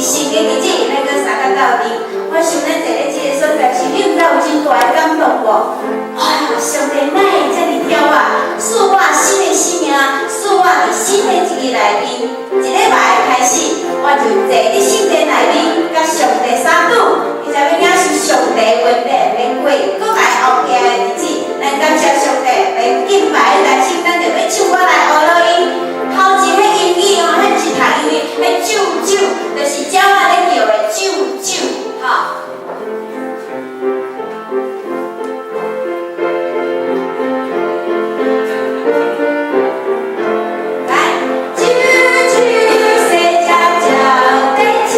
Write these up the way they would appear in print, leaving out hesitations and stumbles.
新的日子，咱閣相佮鬥陣。我想咱坐咧這个所在，是你毋知有真大的感動無？哎呀，上帝哪會遮爾疼我，賜我新的生命，賜我佇新的一日內面，一禮拜開始，我就坐佇聖殿內面，佮上帝相拄，伊才欲領受上帝恩典，欲過閣來後壁的日子。咱感謝上帝，欲敬拜來唱，咱就欲唱歌來學落伊。頭前彼英語吼，彼毋是讀英語，彼啾啾，就是鳥仔咧叫的啾啾，吼。來，啾啾，細隻鳥在唱。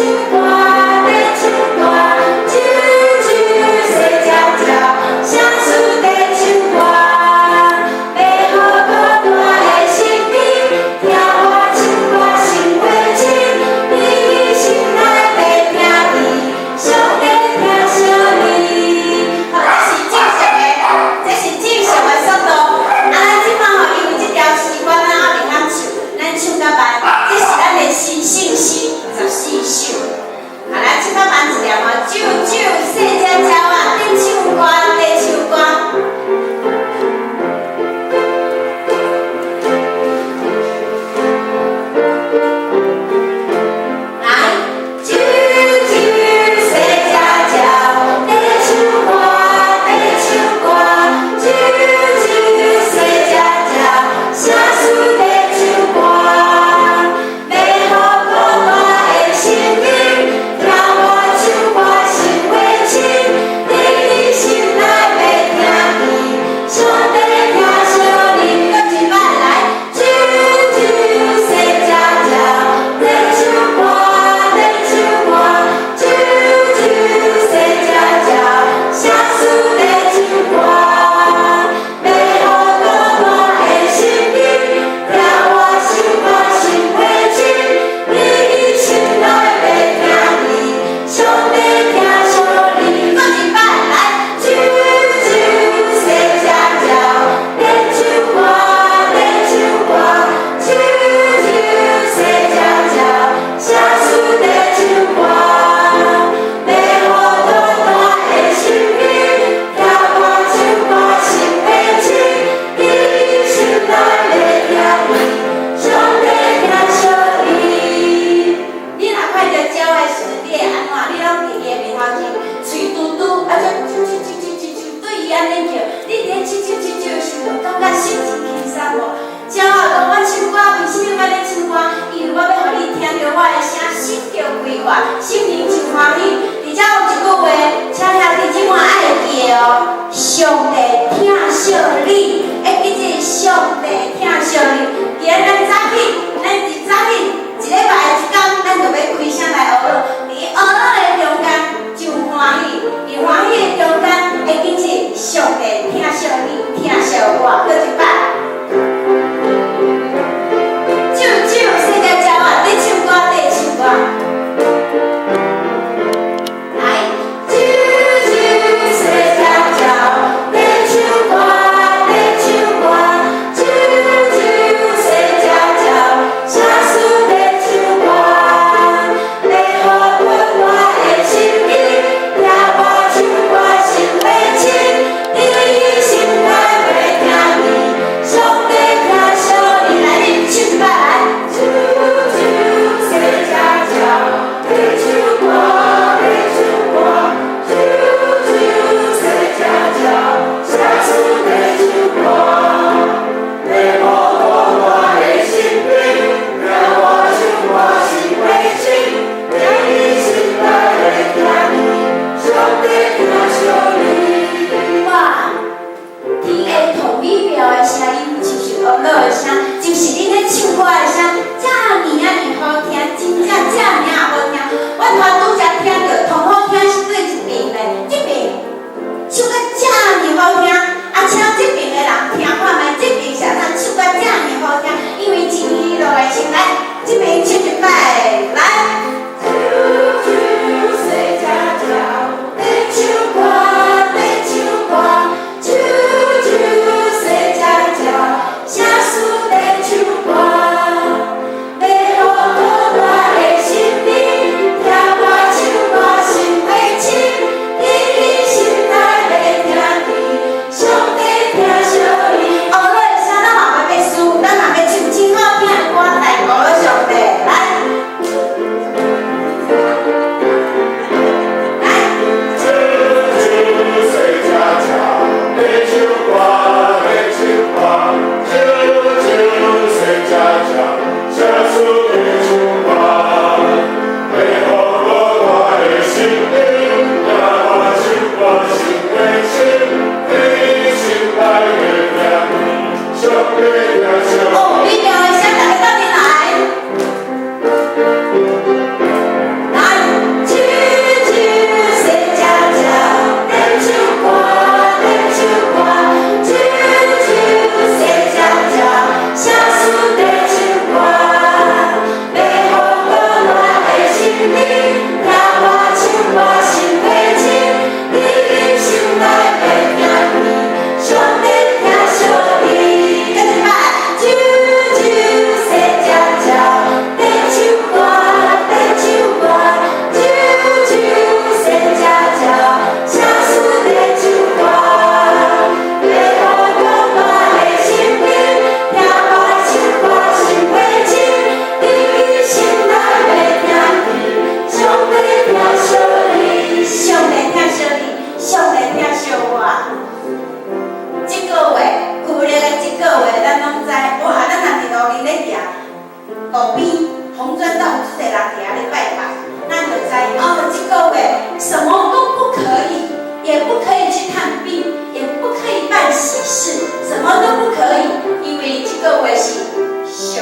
麼都不可以，因為這個月是屬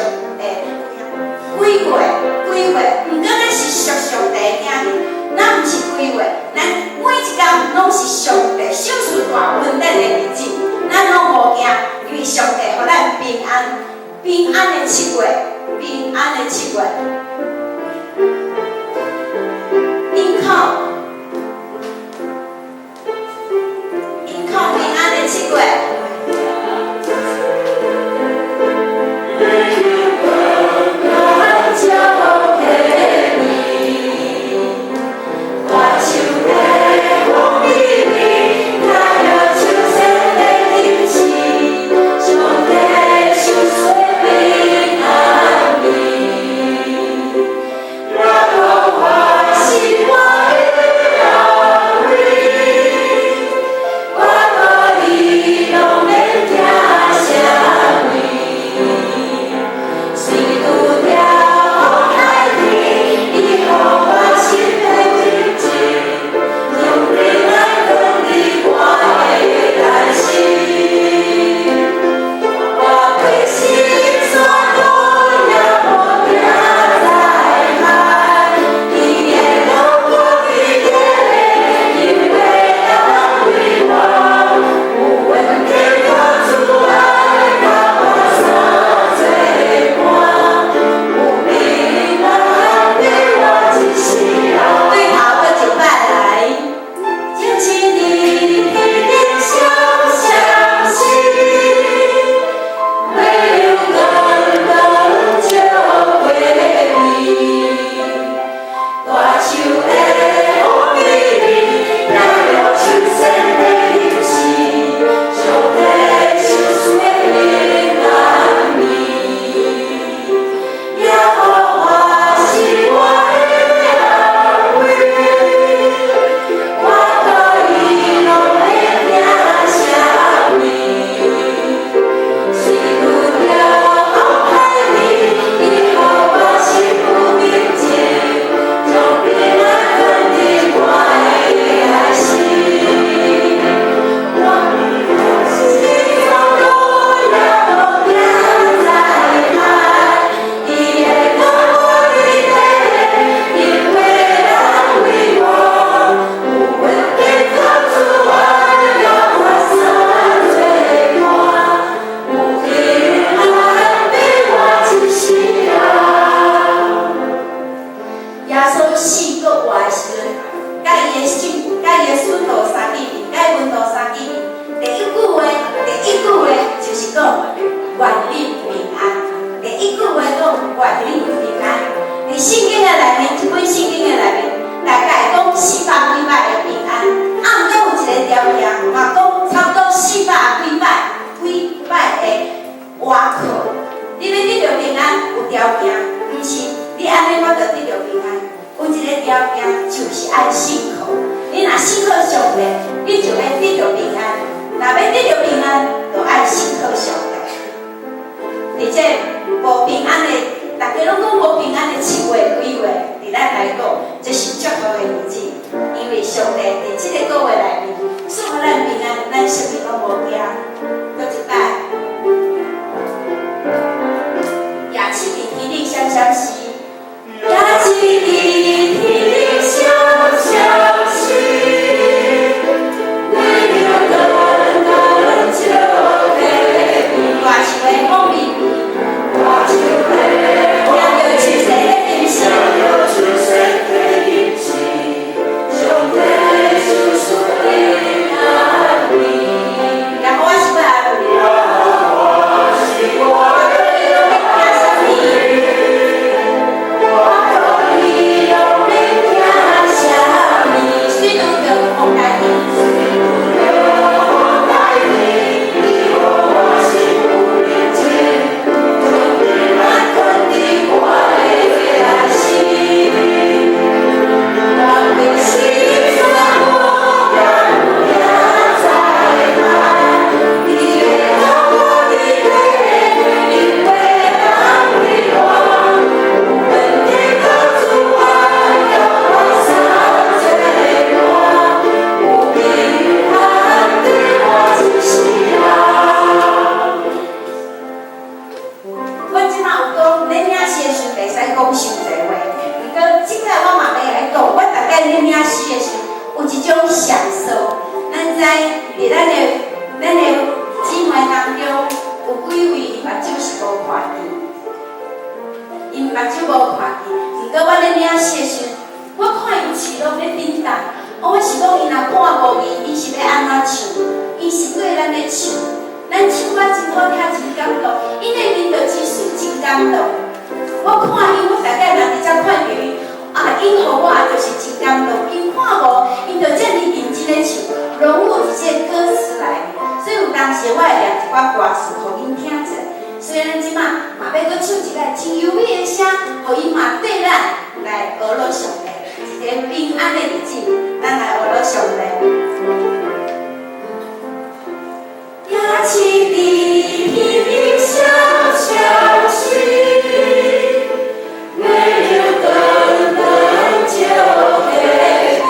鬼月，鬼月，毋過咱是屬上帝的囝兒，咱毋是鬼月，咱每一工攏是上帝賞賜大恩典的日子，咱攏無驚，因為上帝予咱平安，平安的七月，平安的七月，因靠，因靠平安的七月。耶穌四個活的時陣，佮伊的信，佮伊的使徒相見面，佮伊門徒相見面，第一句話就是講願恁平安。第一句話講願恁平安。佇聖經的內面，這本聖經的內面，大概講四百幾擺的平安。啊，毋過有一個條件，嘛講差不多四百幾擺，幾擺的倚靠。你欲得著平安，有條件，毋是你按呢我就得著平安。有一個條件，就是愛信靠。你若信靠上帝，你就會得著平安。若欲得著平安，就愛信靠上帝。佇這無平安的，逐家攏講無平安的七月幾月，佇咱來講，這是足好的日子，因為上帝佇這個個月內面賜予咱平安，咱啥物攏無驚。閣一擺，夜七佇天頂閃閃時，夜七佇天頂閃閃時，為了等等就會大樹的風微微，聽著樹勢的音聲，種享受。咱知佇咱的姊妹當中，有幾位伊目睭是無看見，𪜶目睭無看見。毋過我咧領洗時，我看𪜶喙攏咧振動。我是講𪜶若看無見，𪜶是欲按怎唱？𪜶是對咱咧唱，咱唱歌真好聽，真感動。𪜶的面就真媠，真感動。我看𪜶，我大概若佇遮看著𪜶，啊，𪜶予我就是真感動。𪜶看無，𪜶就遮爾認真咧唱，融入這些歌詞來。所以有當時我會念一寡歌詞，予𪜶聽者。所以咱這馬嘛欲閣唱一個真優美的聲，予𪜶嘛綴咱來學落上帝，一個平安的日子，咱來學落上帝。也是伫天小消息，没有等等就给你，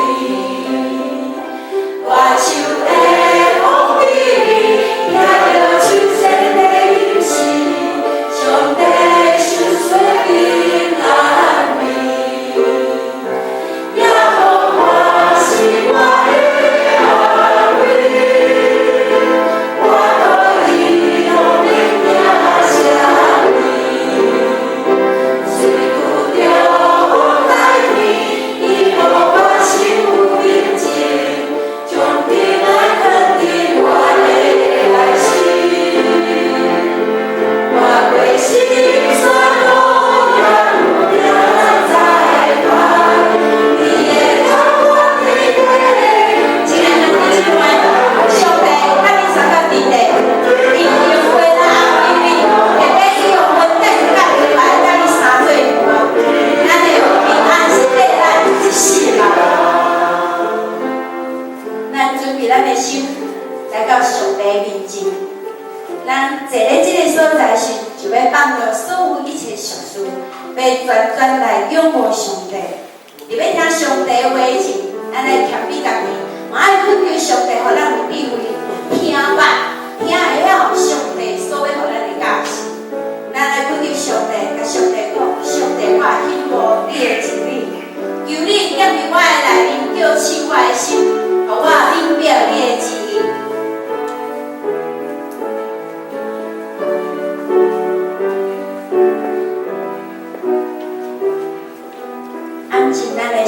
我手的风雨里，听着秋千的音声，上帝受说平安美，耶和華是我的安慰，我可以予恁行啥物？雖拄著風來天，伊予我心有平靜，將平安藏佇我的內心。我過深山路也有行在遠，你會甲我提提。親愛的弟兄姊妹，上帝佮恁相佮佇咧，伊用話來安慰你，特別伊用恩典甲你來佮你相做伴。咱的平安是綴咱一世人。咱準備咱的心來到上帝面前，咱坐咧這个所在時，就欲放落所有一切俗事，欲全全來仰望上帝。佇欲聽上帝的話前，咱來謙卑家己，嘛愛懇求上帝，予咱有智慧，聽捌，聽會曉上帝所欲予咱的教示。咱來懇求上帝，共上帝講：上帝，我渴慕你的真理，求你踮佇我的內面叫醒我的心，予我明白你的旨意。安靜咱的心，